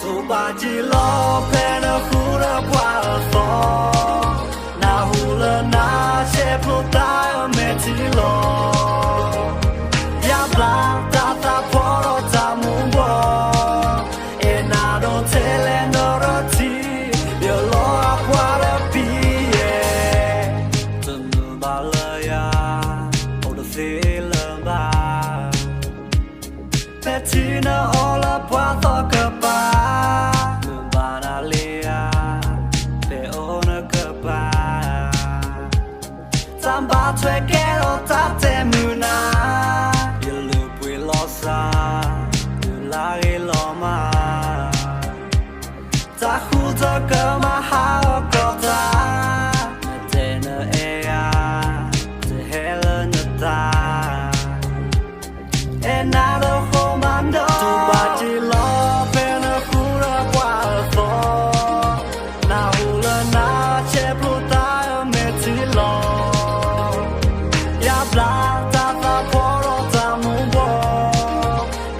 တူၢ်ဘၣ်က့ၤလီၤဖဲနဃုထၢပှၤအသီ, နၢ်ဟူလၢနၤဆဲးဖျိတၢ်အမဲာ်ထံလီၤ. ယါဘျါတၢ်သးဖီဒီးတၢ်မူဘီ, အဲၣ်နၤဒိးထဲလဲၣ်နရထံ, ယလီၤအပှၤဒီးပံၤယဲၢ်, တမုာ်ဘၣ်လၢယၤ, အိၣ်တသ့လၢၤဘၣ် ဖဲထံနအိၣ်လၢပှၤသီကပၤ, မုာ်ဘၣ်ဒၣ်လံဧါ, ဖဲအိၣ်နကပၤ, တၢ်ဘၣ်ထွဲကဲထီၣ်တၢ်တဲမုာ်နၤ, ယလုၢ်ပှ့ၤလီၤစၢ်, ယလၢဂ့ၤလီၤမး တၢ်ဃုထၢကမၤဟးဂီၤကီၢ်တၢ်, နတဲနအဲၣ်ယၤ, တဟဲလၢနတၢ်, အဲၣ်နၤဒီးဃိမးနီၤ, တူၢ်ဘၣ်က့ၤလီၤဖဲနဃုထၢပှၤအသီ, နၢ်ဟူလၢနၤဆဲးဖျိတၢ်အမဲာ်ထံလီၤ. ယါဘျါတၢ်သးဖီဒီးတၢ်မူဘီ,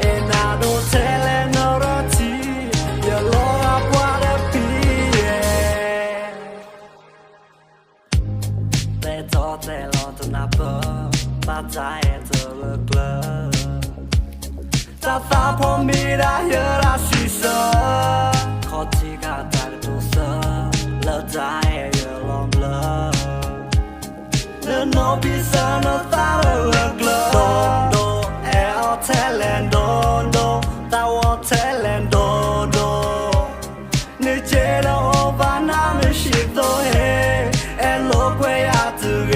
အဲၣ်နၤဒိးထဲလဲၣ်နရထံ, ယလီၤအပှၤဒီးပံၤယဲၢ် တဲထီၣ်တဲလီၤတနၢ်ပၢၢ်, ဘၣ်တၢ်အဲၣ်တဂၢၢ်ကျၢၤ, တၢ်သးဖီမ့ၢ်ဒၣ်ယဲဒၣ်ဆံးဆၢ, ခီၣ်ထံးကတၢ်ကတိၤစၢ, လၢတၢ်အဲၣ်ယလီၤဘျၢ နနီၢ်ဖံးစၢၤနသးလၢဂၢၢ်ကျၢၤ, ဒိၣ်ဒိၣ်အဲၣ်အီၤထဲလဲၣ်ဒိၣ်ဒိၣ်, သးဝီထဲလဲၣ်ဒိၣ်ဒိၣ်, နက့ဒီးအိၣ်ဘၣ်နၤနဟံၣ်သိဟ့ၣ်, အဲၣ်လိာ်ကွဲယၤတဂ့ၤ,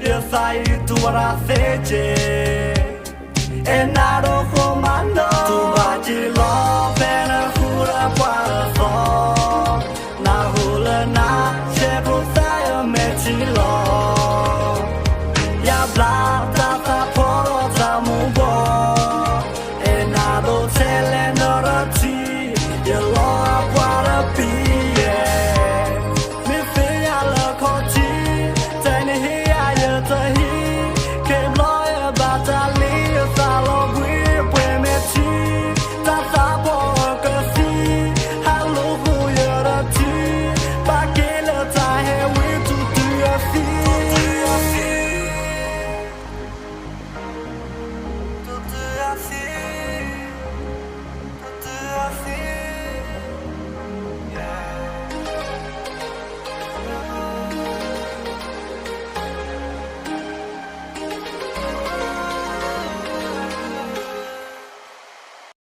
ယသးအံၤတူၢ်ဘၣ်တၢ်သ့က့ၤ အဲၣ်နၤဒီးဃိမးနီၤ,